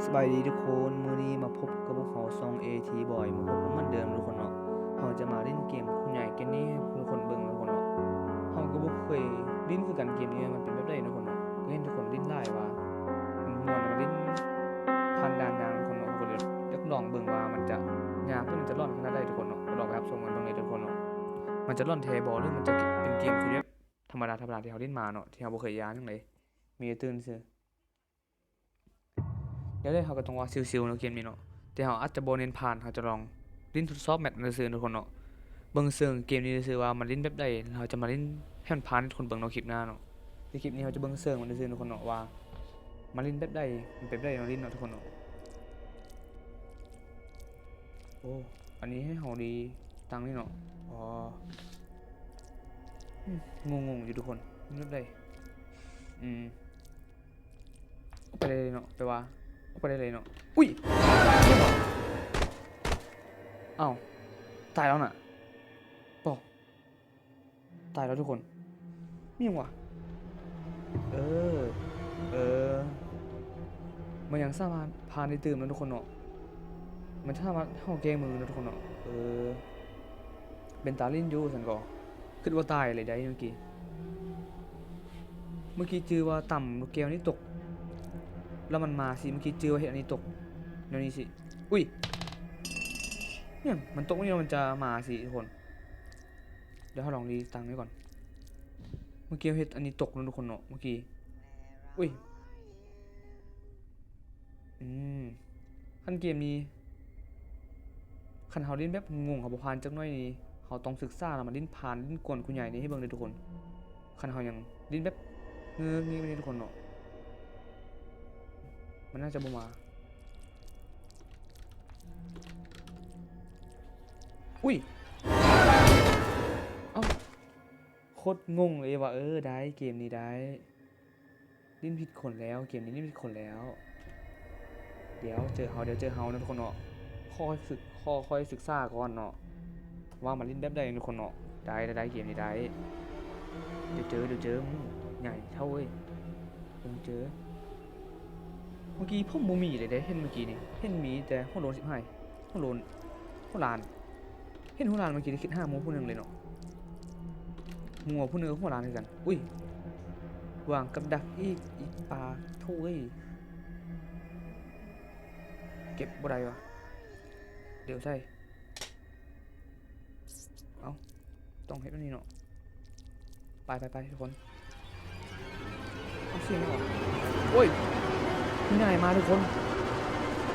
ສະບາຍດີທຸກຄົນ, ມື້ນີ້ມາພົບກັບພວກເຮົາຊ່ອງ ເອທີ ບອຍ ມາພົບກັນເໝືອນເດີມທຸກຄົນເນາະ. ເຮົາຈະມາຫຼິ້ນເກມຄູນໃຫຍ່ເກມນີ້ໃຫ້ທຸກຄົນເບິ່ງເນາະທຸກຄົນເນາະ. ເຮົາກໍບໍ່ເຄີຍຫຼິ້ນຄືກັນ ເກມນີ້ມັນເປັນແບບໃດເນາະທຸກຄົນເນາະ. ກໍເຫັນທຸກຄົນຫຼິ້ນຫຼາຍວ່າມັນມ່ວນ, ມາຫຼິ້ນຜ່ານດ່ານຍາກທຸກຄົນເນາະ. ເຮົາກໍເລີຍຢາກລອງເບິ່ງວ່າມັນຈະຍາກ ຫຼືມັນຈະຫຼອນຂະໜາດໃດທຸກຄົນເນາະ. ລອງໄປຮັບຊົມກັນເບິ່ງເລີຍທຸກຄົນເນາະ. ມັນຈະຫຼອນແທ້ບໍ່ ຫຼືມັນຈະເປັນເກມທີ່ແບບທຳມະດາໆ ທີ່ເຮົາຫຼິ້ນມາເນາະ, ທີ່ເຮົາບໍ່ເຄີຍຢ້ານຫຍັງເລີຍ, ມີແຕ່ຕື່ນຊື່. ດຽວເຮົາກໍຕ້ອງວ່າຊິວໆເນາະເກມນີ້ເນາະ, ແຕ່ເຮົາອາດຈະບໍ່ເນັ້ນຜ່ານ, ເຮົາຈະລອງຫຼິ້ນທົດສອບແມັບຊື່ໆທຸກຄົນເນາະ, ເບິ່ງເຊິ່ງເກມນີ້ຊື່ວ່າມັນຫຼິ້ນແບບໃດ, ເຮົາຈະມາຫຼິ້ນໃຫ້ມັນຜ່ານໃຫ້ທຸກຄົນເບິ່ງເນາະຄລິບໜ້າເນາະ. ແຕ່ຄລິບນີ້ເຮົາຈະເບິ່ງເຊິ່ງມັນຊື່ໆທຸກຄົນເນາະ ວ່າມັນຫຼິ້ນແບບໃດ, ມັນເປັນແບບໃດເນາະ, ຫຼິ້ນເນາະທຸກຄົນເນາະ. ໂອ້ ອັນນີ້ໃຫ້ເຮົາດີຕັ້ງນີ້ເນາະ. ອໍ ອືມ ງົງໆຢູ່ທຸກຄົນ, ເຮັດໄດ້ ອືມ ອອກໄປໄດ້ເລີຍເນາະ, ແປວ່າອອກໄປໄດ້ເລີຍເນາະ. ອຸ້ຍ ເອົ້າ ຕາຍແລ້ວນະ. ບໍ່ ຕາຍແລ້ວທຸກຄົນ. ມີຫຍັງຫວາ? ເອີ ເອີ ມັນຍັງສາມາດຜ່ານໄດ້ຕື່ມເນາະທຸກຄົນເນາະ, ມັນສາມາດເຮົາແກ້ມືເນາະທຸກຄົນເນາະ. ເອີ ເປັນຕາຫຼິ້ນຢູ່ຊັ້ນກໍ, ຄິດວ່າຕາຍເລີຍໄດ໋ເມື່ອກີ້. ເມື່ອກີ້ຈື່ວ່າຕຳລູກແກ້ວນີ້ຕົກ ແລ້ວມັນມາຊິ, ເມື່ອກີ້ຈື່ວ່າເຮັດອັນນີ້ຕົກ ແນວນີ້ຊິ. ອຸ້ຍ ຫຍັງ ມັນຕົກນີ້ ມັນຈະມາຊິທຸກຄົນ. ດຽວເຮົາລອງລີຕັ້ງໄວ້ກ່ອນ. ເມື່ອກີ້ເຮົາເຮັດອັນນີ້ຕົກເນາະທຸກຄົນເນາະ ເມື່ອກີ້. ອຸ້ຍ ອືມ ຄັນເກມນີ້ ຄັນເຮົາຫຼິ້ນແບບງົງໆ ເຮົາບໍ່ຜ່ານຈັກໜ້ອຍນີ້ ເຮົາຕ້ອງສຶກສາ ແລ້ວມາຫຼິ້ນຜ່ານ ຫຼິ້ນກວນຄູໃຫຍ່ນີ້ໃຫ້ເບິ່ງເດີທຸກຄົນ. ຄັນເຮົາຍັງຫຼິ້ນແບບເງີກໆນີ້ທຸກຄົນເນາະ ມັນໜ້າຈະບໍ່ມາ. ອຸ້ຍ ເອົ້າ ໂຄດງົງເລີຍວ່າ ເອີ ໄດ້ ເກມນີ້ໄດ້. ຫຼິ້ນຜິດຄົນແລ້ວ ເກມນີ້ຫຼິ້ນຜິດຄົນແລ້ວ. ດຽວເຈີເຮົາ ດຽວເຈີເຮົາເນາະທຸກຄົນເນາະ. ຂໍສຶກ ຂໍຄ່ອຍສຶກສາກ່ອນເນາະ ວ່າມັນຫຼິ້ນແບບໃດທຸກຄົນເນາະ. ໄດ້ ໄດ້ ໄດ້ ເກມນີ້ໄດ້. ດຽວເຈີ ດຽວເຈີ ອືມ ໃຫຍ່ເຖົ້າເອີຍ. ເບິ່ງເຈີ ເມື່ອກີ້ຜົມບໍ່ມີເລີຍເດ້ ເຫັນເມື່ອກີ້ນີ້ ເຫັນມີແຕ່ຫົວໂລ້ນຊິບຫ້າ ຫົວໂລ້ນ ຫົວລ້ານ. ເຫັນຫົວລ້ານເມື່ອກີ້ ໄດ້ຄິດຫາໝູ່ຜູ້ໜຶ່ງເລີຍເນາະ. ໝູ່ຜູ້ໜຶ່ງກໍຫົວລ້ານຄືກັນ. ອຸ້ຍ ວາງກັບດັກອີກ ອີກປາ ໂທ້ເອີຍ ເກັບບໍ່ໄດ້ຫວາ. ດຽວໃສ່ ເອົ້າ ຕ້ອງເຮັດແບບນີ້ເນາະ. ໄປ ໄປ ໄປ ທຸກຄົນ. ເອົາ ສຽງຫຍັງຫວາ? ໂອ້ຍ ຜູ້ໃຫຍ່ມາທຸກຄົນ.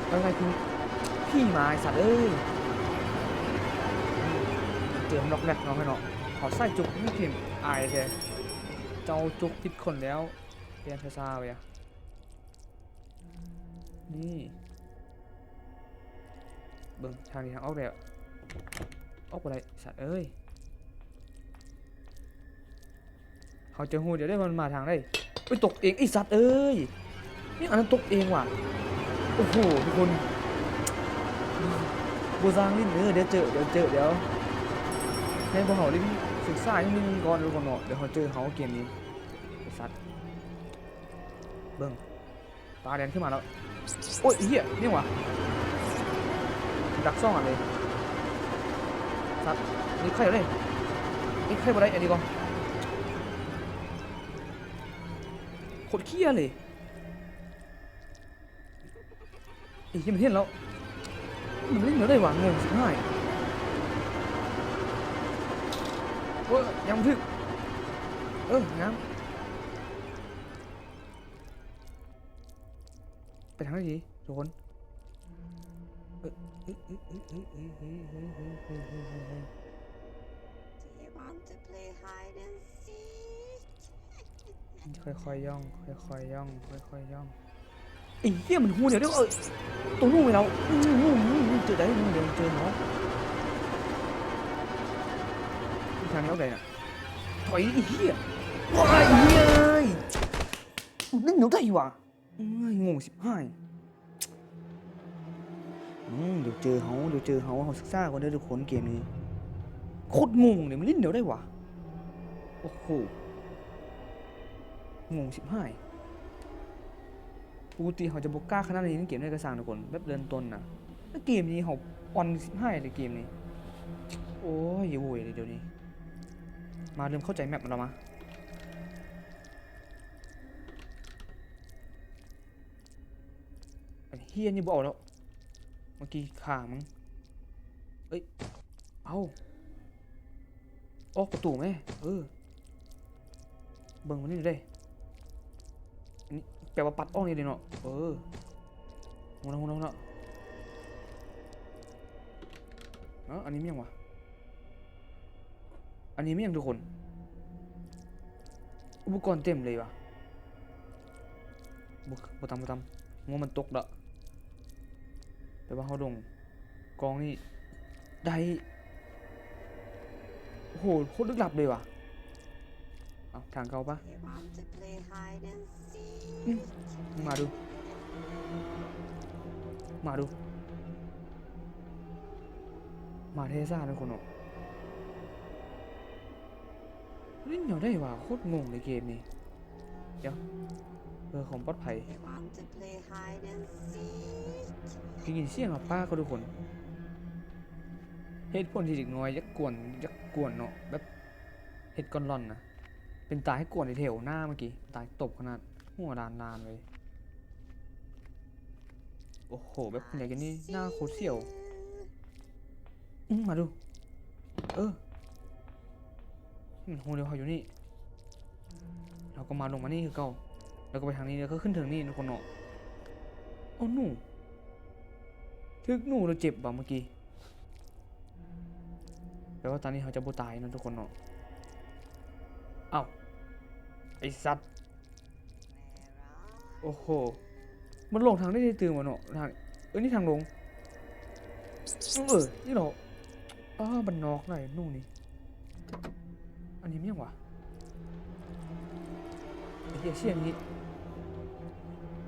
ເອົາ ໄງຄື ຜີມາ ໄອ້ສັດເອີຍ. ເຈີມັນລັອກແລັກເນາະ ເຮົາເນາະ. ເຂົາໃສ່ຈຸກນີ້ ເຫັນອາຍແທ້. ເຈົ້າຈຸກຜິດຄົນແລ້ວ. ປ່ຽນພາສາໄປອະ. ນີ້ ເບິ່ງທາງນີ້ ທາງອອກແລ້ວ. ອອກບໍ່ໄດ້ ສັດເອີຍ. ເຮົາຈະຮູ້ດຽວໄດ້ວ່າມັນມາທາງໃດ. ເອີຍ ຕົກເອງ ໄອ້ສັດເອີຍ. ນີ້ອັນນັ້ນຕົກເອງຫວາ. ໂອ້ໂຫ ທຸກຄົນ ບໍ່ຊ່າງຫຼິ້ນເດີ. ດຽວເຈີ ດຽວເຈີ ດຽວໃຫ້ພວກເຮົາຫຼິ້ນ ສຶກສານິດໜຶ່ງກ່ອນທຸກຄົນເນາະ. ດຽວເຮົາເຈີເຮົາເກມນີ້ ໄອ້ສັດ. ເບິ່ງ ປາແລ່ນຂຶ້ນມາແລ້ວ. ໂອ້ຍ ໄອ້ເຫຍ ນີ້ຫວາ ດັກສອງອັນເລີຍ. ສັດ ນີ້ໄຂບໍ່ໄດ້ ນີ້ໄຂບໍ່ໄດ້ ອັນນີ້ກໍໂຄດເຄຍເລີຍ. ໄອ້ເຫຍ ມັນເຫັນແລ້ວ. ມັນຫຼິ້ນແນວໃດຫວາ ງົງຊິບຫາຍ. ໂອ້ຍ ຍັງບໍ່ຖືກ. ເອີ ງາມ. ໄປທາງໃດດີທຸກຄົນ? ເອີ ເອີ ເອີ ເອີ ເອີ ເອີ ເອີ ເອີ ເອີ ເອີ ເອີ ເອີ ເອີ ເອີ Do you want to play hide and seek? ຄ່ອຍໆຍ່ອງ ຄ່ອຍໆຍ່ອງ ຄ່ອຍໆຍ່ອງ. ໄອ້ເຫຍ ມັນຮູ້ແນວເດີ. ເອີ ຕົວຮູ້ໄປແລ້ວ. ອື ເຈີໄດ້ ເດີ ເຈີເນາະ. ທາງນີ້ອອກໄດ້ນະ. ຖອຍ ໄອ້ເຫຍ. ວ້າຍ ເອີຍ ມັນແນວໃດຫວາ? ເອີຍ ງົງຊິບຫາຍ. ອືມ ດຽວເຈີເຮົາ ດຽວເຈີເຮົາ. ເຮົາສຶກສາກ່ອນເດີທຸກຄົນ ເກມນີ້ໂຄດງົງເລີຍ. ມັນຫຼິ້ນແນວໃດຫວາ? ໂອ້ໂຫ ງົງຊິບຫາຍ. ປົກກະຕິເຮົາຈະບໍ່ກ້າຂະໜາດນີ້ໃນເກມໃດກະຊ່າງທຸກຄົນ ແບບເລີ່ມຕົ້ນນະ. ແຕ່ເກມນີ້ເຮົາອ່ອນຊິບຫາຍເລີຍເກມນີ້. ໂອ້ຍ ໂຫຍເລີຍດຽວນີ້ ມາເລີ່ມເຂົ້າໃຈແມັບແລ້ວມາ. ອັນເຮຍນີ້ບໍ່ເອົາແລ້ວ ເມື່ອກີ້ຂ້າມາ ເອີຍ ເອົ້າ ອອກປະຕູແມ. ເອີ ເບິ່ງມັນນີ້ເດ້ ອັນນີ້ແປວ່າປັດອອກນີ້ເດ້ເນາະ. ເອີ ຮູ້ແລ້ວ ຮູ້ແລ້ວ ຮູ້ແລ້ວ. ເອົ້າ ອັນນີ້ແມ່ນຫຍັງວະ? ອັນນີ້ແມ່ນຫຍັງທຸກຄົນ? ອຸປະກອນເຕັມເລີຍຫວາ. ບໍ່ ບໍ່ຕຳ ບໍ່ຕຳ ງົວມັນຕົກລະ. ແປວ່າເຮົາລົງກອງນີ້ໄດ້. ໂອ້ໂຫ ໂຄດລຶກລັບເລີຍຫວາ. ເອົາ ທາງເກົ່າປະ. ອືມ ມາດູ ມາດູ ມາແທ້ຊະທຸກຄົນເນາະ. ຫຼິ້ນແນວໃດຫວາ ໂຄດງົງເລີຍເກມນີ້. ດຽວ ເພື່ອຄວາມປອດໄພ ໄດ້ຍິນສຽງໝາປ່າເຂົາທຸກຄົນ. ເຫດຜົນທີ່ເດັກນ້ອຍຢາກກວນ ຢາກກວນເນາະ ແບບເຮັດກ່ອນລ່ອນນະ ເປັນຕາໃຫ້ກວນແຖວໜ້າເມື່ອກີ້ ຕາຕົບຂະໜາດ ຫົວລ້ານໆເລີຍ. ໂອ້ໂຫ ແບບໃຫຍ່ກວ່ານີ້ ໜ້າໂຄດສຽວ. ອືມ ມາດູ ເອີ ມັນຮູ້ແລ້ວເຮົາຢູ່ນີ້ ເຮົາກໍມາລົງມານີ້ຄືເກົ່າ ແລ້ວກໍໄປທາງນີ້ ແລ້ວກໍຂຶ້ນເທິງນີ້ທຸກຄົນເນາະ. ໂອ້ ໜູ ຖືກໜູແລ້ວເຈັບຫວາເມື່ອກີ້. ແປວ່າຕອນນີ້ເຮົາຈະບໍ່ຕາຍເນາະທຸກຄົນເນາະ. ເອົ້າ ໄອ້ສັດ ໂອ້ໂຫ ມັນລົງທາງໃດຕື່ມວະເນາະ ທາງ ເອີ ນີ້ທາງລົງ. ເອີ ນີ້ເນາະ ອ້າ ບ້ານນອກໄດ໋ໜູນີ້. ອັນນີ້ແມ່ນຫຍັງຫວາ? ໄອ້ເຫຍ ສຽງນີ້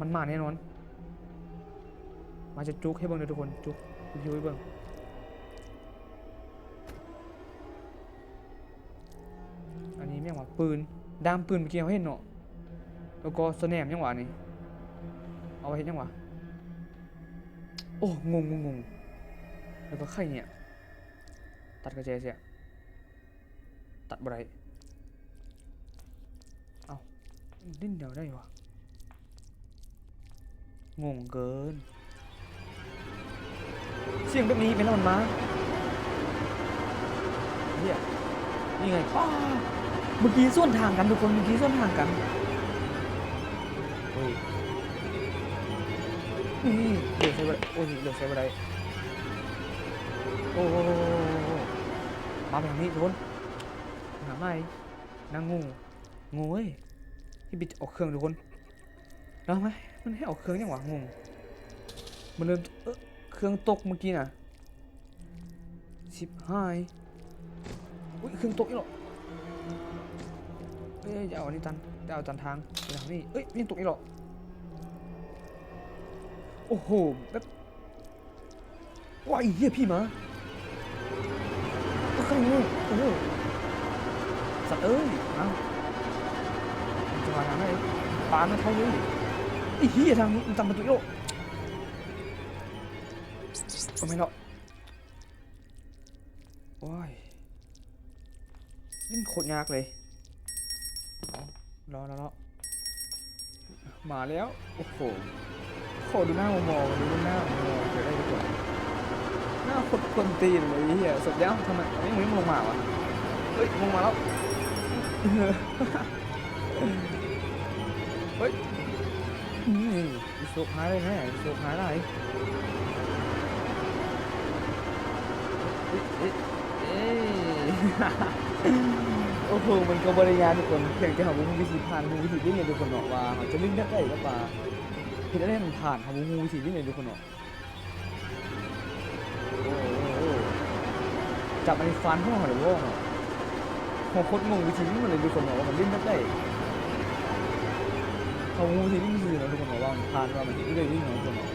ມັນມາແນ່ນອນ. ມາຈະຈຸກໃຫ້ເບິ່ງເດີທຸກຄົນ ຈຸກ ຈຸກໃຫ້ເບິ່ງ. ອັນນີ້ແມ່ນຫຍັງຫວາ? ປືນ ດ້າມປືນເມື່ອກີ້ເຮົາເຫັນເນາະ ແລ້ວກໍສະແໜມຫຍັງຫວານີ້ ເອົາໄວ້ເຮັດຫຍັງຫວາ? ໂອ້ ງົງໆໆ ແລ້ວກໍໄຂ່ເຫຍ ຕັດກະແຈເສຍ ຕັດບໍ່ໄດ້. ເອົ້າ ຫຼິ້ນແນວໃດຫວາ? ງົງເກີນ ສຽງແບບນີ້ແມ່ນມັນມາ. ເຮີ້ຍ ນີ້ໄງ ປ້າ ເມື່ອກີ້ສວນທາງກັນທຸກຄົນ ເມື່ອກີ້ສວນທາງກັນ. ເຮີ້ຍ ນີ້ ເຫຼືອໃຊ້ບໍ່ໄດ້ ໂອ້ຍ ເຫຼືອໃຊ້ບໍ່ໄດ້. ໂອ້ ມາໄປທາງນີ້ທຸກຄົນ ຫາໃໝ່ ນາງງູ ງູເອີຍ ທີ່ໄປເອົາເຄື່ອງທຸກຄົນ. ເອົາມາ ມັນໃຫ້ເອົາເຄື່ອງຫຍັງຫວາ? ງົງ ມັນເລີ່ມ ເອີ ເຄື່ອງຕົກເມື່ອກີ້ນະ. ຊິບຫາຍ ອຸ້ຍ ເຄື່ອງຕົກອີກແລ້ວ. ເອີຍ ຈະເອົາອັນນີ້ຕັນ ຈະເອົາຕັນທາງໄປທາງນີ້. ເອີຍ ຍັງຕົກອີກແລ້ວ. ໂອ້ໂຫ ແບບ ວ້າຍ ເຮີ້ຍ ຜີມາ ໂອ້ຍ ໄຂ່ແນ່ ເອີ ສັດເອີຍ. ເອົ້າ ຈະມາທາງໃດ? ປານມັນເຂົ້າເລີຍ. ໄອ້ເຮີ້ຍ ທາງນີ້ມັນຕັນປະຕູອີກແລ້ວ. ໂອ້ ແມ່ນແລ້ວ. ໂອ້ຍ ຫຼິ້ນໂຄດຍາກເລີຍ. ເອົາ ລໍ ລໍ ລໍ ມາແລ້ວ. ໂອ້ໂຫ ຂໍດູໜ້າມໍ່ໆ ມາດູໜ້າມໍ່ໆ ເກີດໄດ້ທຸກຄົນ. ໜ້າໂຄດກວນຕີນເລີຍ ເຮີ້ຍ. ສົບແລ້ວ ທຳໄມ ເອົາ ຍັງ ຍັງບໍ່ລົງມາຫວາ? ເອີຍ ລົງມາແລ້ວ. ເອີຍ ອືມ ໂຊກຮ້າຍໄດ້ແທ້ ໂຊກຮ້າຍຫຼາຍ. ເອ ເອ ເອ ເອ ໂອ້ໂຫ ມັນກໍບໍ່ໄດ້ຍາກທຸກຄົນ ພຽງແຕ່ເຮົາບໍ່ຮູ້ວິທີຜ່ານ ຮູ້ວິທີຫຼິ້ນເລີຍທຸກຄົນເນາະ ວ່າເຮົາຈະຫຼິ້ນແບບໃດ ແບບວ່າເຮັດໃດໃຫ້ມັນຜ່ານ ເຮົາບໍ່ຮູ້ວິທີຫຼິ້ນເລີຍທຸກຄົນເນາະ. ໂອ້ ໂອ້ ໂອ້ ຈັບອັນນີ້ຟັນຫົວເຮົາໄດ້ບໍ່ເນາະ? ເຮົາໂຄດງົງວິທີຫຼິ້ນມັນເລີຍທຸກຄົນເນາະ ວ່າມັນຫຼິ້ນແບບໃດ. ເຮົາຮູ້ວິທີຫຼິ້ນຊື່ເນາະທຸກຄົນເນາະ ວ່າມັນຜ່ານ ວ່າມັນເຮັດໄດ້ຫຼິ້ນເນາະທຸກຄົນເນາະ.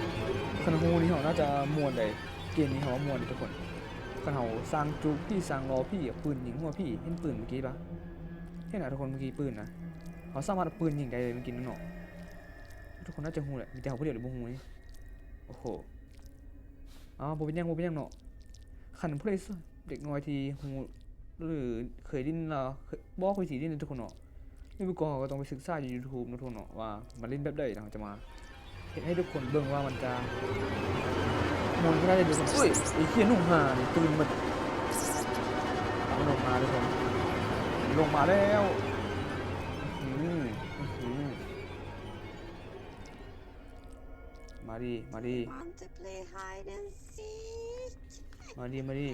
ຄັນຮູ້ນີ້ເຮົາໜ້າຈະມ່ວນໄດ໋ ເກມນີ້ເຮົາວ່າມ່ວນເດ້ທຸກຄົນ. ຄັນເຮົາສ້າງຈູກຜີ ສ້າງລໍຜີ ເອົາປືນຍິງຫົວຜີ ເຫັນປືນເມື່ອກີ້ປະ? ເຫັນນະທຸກຄົນ ເມື່ອກີ້ປືນນະ ເຮົາສາມາດເອົາປືນຍິງໄດ້ເລີຍເມື່ອກີ້ນີ້ເນາະ. ທຸກຄົນໜ້າຈະຮູ້ແຫຼະ ມີແຕ່ເຮົາຜູ້ດຽວທີ່ບໍ່ຮູ້ນີ້. ໂອ້ໂຫ ເອົາ ບໍ່ເປັນຫຍັງ ບໍ່ເປັນຫຍັງເນາະ. ຄັນຜູ້ໃດ ເດັກນ້ອຍທີ່ຮູ້ ຫຼື ເຄີຍຫຼິ້ນລະ ເຄີຍ ບໍ່ເຄີຍຊິຫຼິ້ນເນາະ ທຸກຄົນເນາະ. ມີອຸປະກອນເຮົາກໍຕ້ອງໄປສຶກສາຢູ່ຢູທູບເນາະ ທຸກຄົນເນາະ ວ່າມັນຫຼິ້ນແບບໃດ ແລ້ວເຮົາຈະມາເຮັດໃຫ້ທຸກຄົນເບິ່ງວ່າມັນຈະມ່ວນຂະໜາດໃດ ທຸກຄົນ. ໂອ້ຍ ໄອ້ເຫ້ຍໜູຫານີ້ຕື່ນໝົດ. ເອົາ ມັນລົງມາ ທຸກຄົນ ມັນລົງມາແລ້ວ. ອື ອື ມາດີ ມາດີ Want to play hide and seek? ມາດີ ມາດີ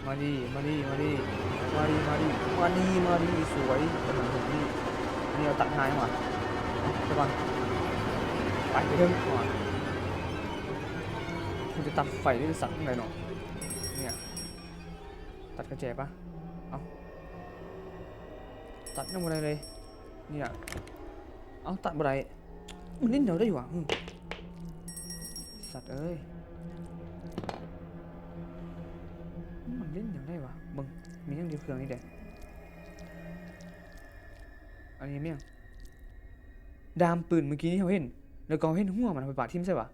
ມາດີ ມາດີ ມາດີ ມາດີ ມາດີ ມາດີ ມາດີ ມາດີ ສວຍ. ໄປທາງເທິງນີ້ ອັນນີ້ເອົາຕັດຫາຍຫວາ ເອົາໄປກ່ອນ ໄປ ໄປເທິງກ່ອນ. ກູຈະຕັດໄຟໄດ້ສັກໃດເນາະ ເນ່ຍ ຕັດກະແຈປະ? ເອົ້າ ຕັດຍັງບໍ່ໄດ້ເລີຍ ນີ້ນະ. ເອົ້າ ຕັດບໍ່ໄດ້ ມັນຫຼິ້ນແນວໃດຫວາ? ຫຶ ສັດເອີຍ ມັນຫຼິ້ນແນວໃດຫວາ? ເບິ່ງ ມີຫຍັງຢູ່ເຄື່ອງນີ້ແດ່? ອັນນີ້ແມ່ນຫຍັງ? ດ້າມປືນມື້ກີ້ນີ້ເຮົາເຫັນ ແລ້ວກໍເຮົາເຫັນຫົວມັນ ເຮົາໄປປະຖິ້ມໃສຫວາ?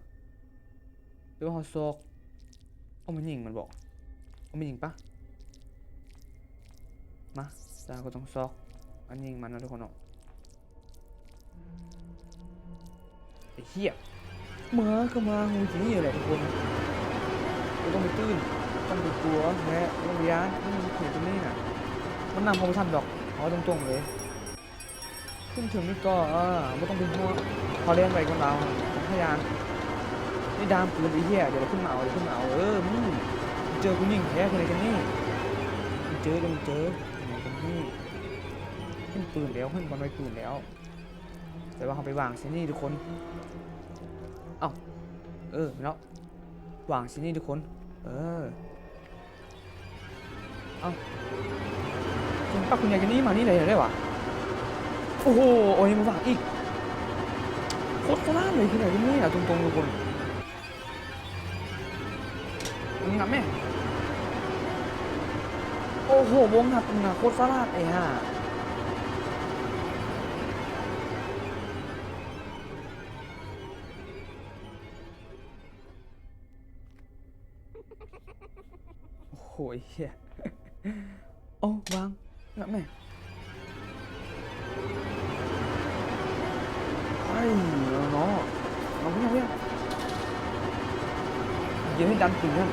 ຫຼືວ່າເຮົາຊອກ? ເອົາມາຍິງມັນບໍ? ເອົາມາຍິງປະ? ມາ ສະນັ້ນກໍຕ້ອງຊອກ ອັນຍິງມັນເນາະ ທຸກຄົນເນາະ. ໄອ້ເຫ້ຍ ມາກໍມາ ຮູ້ທີ່ນີ້ແຫຼະ ທຸກຄົນ. ບໍ່ຕ້ອງໄປຕື່ນ ບໍ່ຕ້ອງໄປກົວ ແລະ ບໍ່ຕ້ອງໄປຢ້ານ. ອືມ ເຮັດຈັ່ງນີ້ນະ ມັນນຳເຮົາບໍ່ທັນດອກ ເວົ້າຕົງໆເລີຍ. ຂຶ້ນເທິງນີ້ຕໍ່ ເອີ ບໍ່ຕ້ອງເປັນຫ່ວງ ເຮົາແລ່ນໄວກວ່າລາວ ບໍ່ຕ້ອງພະຍານ. ນີ້ດ້າມປືນ ໄອ້ເຫ້ຍ ດຽວເຂົາຂຶ້ນມາເອົາ ດຽວເຂົາຂຶ້ນມາເອົາ. ເອີ ມຶງເຈີຜູ້ຍິງແທ້ ຜູ້ໃດກັນນີ້ ມຶງເຈີ ດຽວມຶງເຈີ ຜູ້ໃດກັນນີ້. ເຫັນປືນແລ້ວ ເຫັນບ່ອນໄວ້ປືນແລ້ວ ແຕ່ວ່າເຮົາໄປວາງໃສ່ນີ້ ທຸກຄົນ. ເອົ້າ ເອີ ແມ່ນແລ້ວ ວາງໃສ່ນີ້ ທຸກຄົນ. ເອີ ເອົ້າ ຈິງປັກຄຸນຍາຍກັນນີ້ມານີ້ໄດ້ ໄດ້ຫວາ? ໂອ້ໂຫ ເອົານີ້ມາວາງອີກ ໂຄດສະຫຼາດເລີຍ ຄຸນຍາຍກັນນີ້ນະ ຕົງໆ ທຸກຄົນ. ມຶງຫຍັບແມະ ໂອ້ໂຫ ບໍ່ຫຍັບ ມຶງນະ ໂຄດສະຫຼາດ ໄອ້ຫ່າ. ໂອ້ຍ ເຮີ້ຍ ໂອ້ ວາງນະແມ່ ໂອ້ຍ ເນາະ ເນາະ ເນາະ ເນາະ. ເອີ ເຮັດດ້າມປືນຫັ້ນ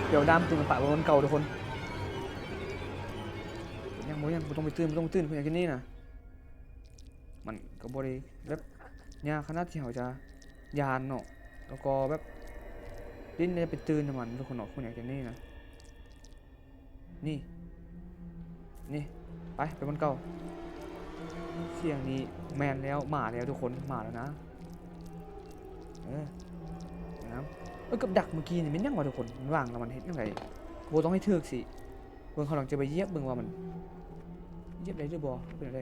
ໄປເອົາດ້າມປືນມາປະໄວ້ບ່ອນເກົ່າ ທຸກຄົນ. ຍັງບໍ່ ຍັງບໍ່ຕ້ອງໄປຕື່ນ ບໍ່ຕ້ອງໄປຕື່ນ ພວກນີ້ນະ. ມັນກໍບໍ່ໄດ້ແບບຍາກຂະໜາດທີ່ເຮົາຈະຢ້ານເນາະ ແລ້ວກໍແບບຫຼິ້ນແລ້ວໄປຕື່ນນຳມັນ ທຸກຄົນເນາະ ຄົນຢ່າງນີ້ນະ. ນີ້ ນີ້ ໄປ ໄປບ່ອນເກົ່າ. ສຽງນີ້ແມ່ນແລ້ວ ມາແລ້ວທຸກຄົນ ມາແລ້ວນະ. ເອີ ງາມ ເອີ ກັບດັກມື້ກີ້ນີ້ແມ່ນຫຍັງວະທຸກຄົນ? ມັນວາງແລ້ວມັນເຮັດຫຍັງໄດ້? ບໍ່ຕ້ອງໃຫ້ຖືກຊິ. ເບິ່ງ ເຮົາລອງຈະໄປຢຽບເບິ່ງວ່າມັນຢຽບໄດ້ຫຼືບໍ່ ເປັນແນວໃດ?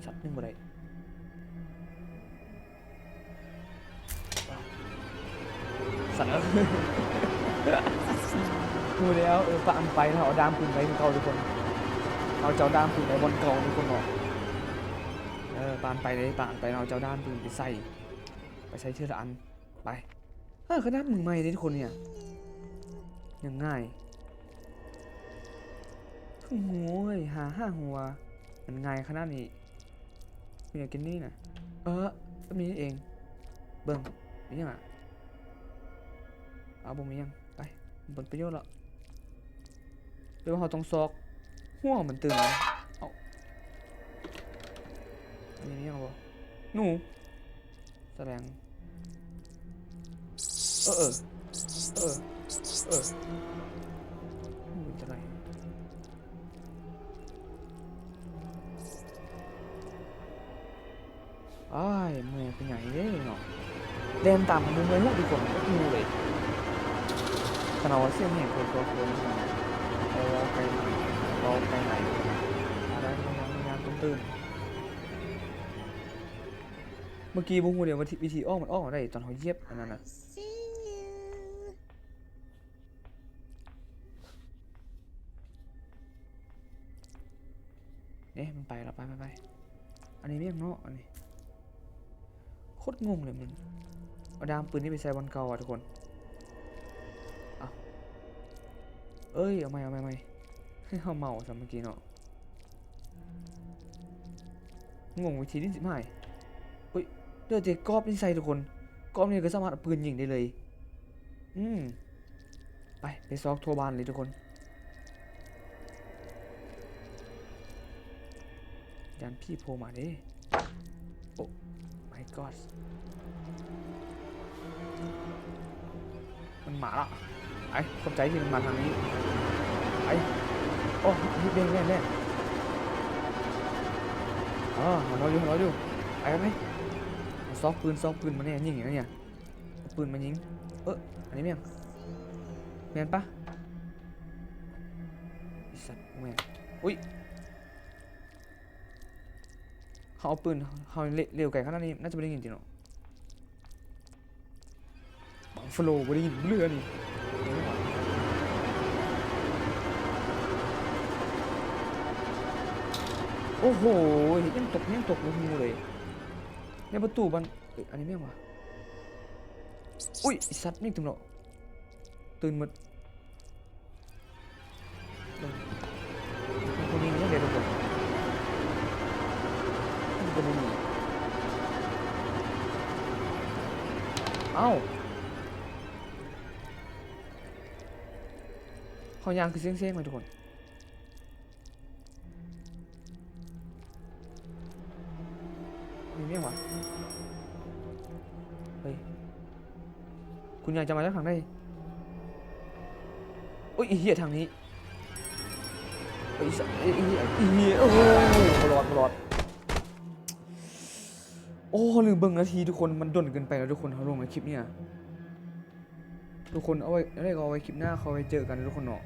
ສັດໜຶ່ງບໍ່ໄດ້ ສັດເອີຍ. ຮູ້ແລ້ວ ເອີ ປະມັນໄປ ເຮົາເອົາດ້າມປືນໄວ້ຄືເກົ່າທຸກຄົນ. ເຮົາຈະເອົາດ້າມປືນໄວ້ບ່ອນເກົ່າທຸກຄົນເນາະ. ເອີ ປະມັນໄປເລີຍ ປະມັນໄປ ເຮົາຈະເອົາດ້າມປືນໄປໃສ່ ໄປໃສ່ເທື່ອລະອັນ ໄປ. ເອີ ຂະໜາດມືໃໝ່ເດ້ທຸກຄົນເນຍ ຍັງງ່າຍ. ໂອ້ຍ ຫາ ຫາຫົວ ມັນງ່າຍຂະໜາດນີ້. ມີແນວກິນນີ້ນະ ເອີ ແບບນີ້ເອງ. ເບິ່ງ ມີຫຍັງອະ? ເອົາ ບໍ່ມີຫຍັງ ໄປ ບໍ່ມີປະໂຫຍດລະ. ແຕ່ວ່າເຮົາຕ້ອງຊອກຫົວມັນຕື່ມ. ເອົາ ອັນນີ້ມີຫຍັງບໍ່? ໜູ. ສະແດງ ເອີ ເອີ ເອີ ເອີ ໂອ້ຍ ອັນຕະລາຍ. ອ້າຍ ເມື່ອຍເປັນຫຍັງອີກເດ້ເນາະ ແລ່ນຕາມຫູເມື່ອຍຫູທຸກຄົນ ບໍ່ຮູ້ເລີຍ. ຂະໜາດວ່າສຽງແຮງເກີນຕົວຄົນ ໂອ້ ໄກໜ້ອຍ ເວົ້າໄກໜ້ອຍ ໄປໄດ້ ຕ້ອງຍ່າງ ຕ້ອງຍ່າງ ຕ້ອງຕື່ມ. ເມື່ອກີ້ບໍ່ຮູ້ເດ້ວ່າວິທີອອກມັນອອກມາໄດ້ຕອນເຮົາຢຽບອັນນັ້ນນະ. ເອະ ມັນໄປແລ້ວ ໄປ ໄປ ໄປ. ອັນນີ້ແມ່ນຫຍັງເນາະ ອັນນີ້ ໂຄດງົງເລີຍມັນ. ເອົາດ້າມປືນນີ້ໄປໃສ່ບ່ອນເກົ່າວ່ະທຸກຄົນ. ເອົ້າ ເອີຍ ເອົາໃໝ່ ເອົາໃໝ່ ເອົາໃໝ່. ເຮົາເມົາຊະເມື່ອກີ້ເນາະ. ງົງວິທີຫຼິ້ນຊິບຫາຍ. ອຸ້ຍ ເຫຼືອແຕ່ກອບນີ້ໃສ່ທຸກຄົນ. ກອບນີ້ກໍສາມາດເອົາປືນຍິງໄດ້ເລີຍ. ອືມ ໄປ ໄປຊອກທົ່ວບ້ານເລີຍທຸກຄົນ. ຢ້ານຜີໂຜ່ມາເດ້. ໂອ້ my god ມັນມາລະ. ໄອ້ ຂອບໃຈທີ່ມັນມາທາງນີ້. ໄອ້ ໂອ້ ເຮັດແດງແລ້ວ. ອໍ ເຮົາລໍຢູ່ ເຮົາລໍຢູ່. ໄປ ໄປ ໄປ. ຊອກປືນ ຊອກປືນມາແນ່ ຍິງຫຍັງນີ້. ເອົາປືນມາຍິງ. ເອີ ອັນນີ້ແມ່ນຫຍັງ? ແມ່ນປະ? ໄອ້ສັດ ແມ່ນ. ອຸ້ຍ ເຮົາເອົາປືນ ເຮົາເລ- ເລວໄກຂະໜາດນີ້ ໜ້າຈະບໍ່ໄດ້ຍິນຕິເນາະ. ບັງຟະໂລບໍ່ໄດ້ຍິນເຫຼືອນີ້. ໂອ້ໂຫ ເຮັດຫຍັງຕົກ ເຮັດຫຍັງຕົກ ບໍ່ຮູ້ເລີຍ. ໃນປະຕູບ້ານ ເອີ ອັນນີ້ແມ່ນຫຍັງວະ? ອຸ້ຍ ໄອ້ສັດ ມີກະຕື່ມເນາະ. ຕື່ນໝົດ. ມັນບໍ່ມີຫຍັງເດ້ທຸກຄົນ. ມັນກໍບໍ່ມີ. ເອົ້າ ເຮົາຍ່າງຄືເສັງໆ ມາທຸກຄົນ. ມີຫຍັງວະ? ເຮີ້ຍ ຄຸນຍາຍຈະມາຈາກທາງໃດ? ໂອ້ຍ ອີ່ເຫຍ ທາງນີ້. ໂອ້ຍ ອີ່ເຫຍ ອີ່ເຫຍ ໂອ້ໂຫ ບໍ່ລອດ ບໍ່ລອດ. ໂອ້ ລືມເບິ່ງນາທີທຸກຄົນ. ມັນດົນເກີນໄປແລ້ວທຸກຄົນ ເຮົາລົງໃນຄລິບນີ້ນະ. ທຸກຄົນ ເອົາໄວ້ ແນວໃດກໍເອົາໄວ້ຄລິບໜ້າຄ່ອຍໄວ້ເຈີກັນທຸກຄົນເນາະ.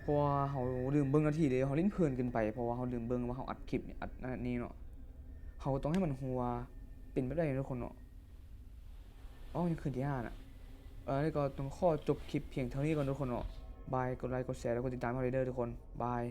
ເພາະວ່າເຮົາລືມເບິ່ງນາທີເດ້ ເຮົາຫຼິ້ນເພີນເກີນໄປ ເພາະວ່າເຮົາລືມເບິ່ງວ່າເຮົາອັດຄລິບ ອັດນັ້ນອັດນີ້ເນາະ. ເຮົາກໍຕ້ອງໃຫ້ມັນຮູ້ວ່າເປັນແບບໃດເນາະທຸກຄົນເນາະ. ເອົ້າ ຍັງຄືນທີຫ້ານະ. ເອີ ແລ້ວກໍຕ້ອງຂໍຈົບຄລິບພຽງເທົ່ານີ້ກ່ອນທຸກຄົນເນາະ. ບາຍ. ກົດໄລ ກົດແຊ ແລ້ວກົດຕິດຕາມເຮົາໄດ້ເດີທຸກຄົນ. ບາຍ.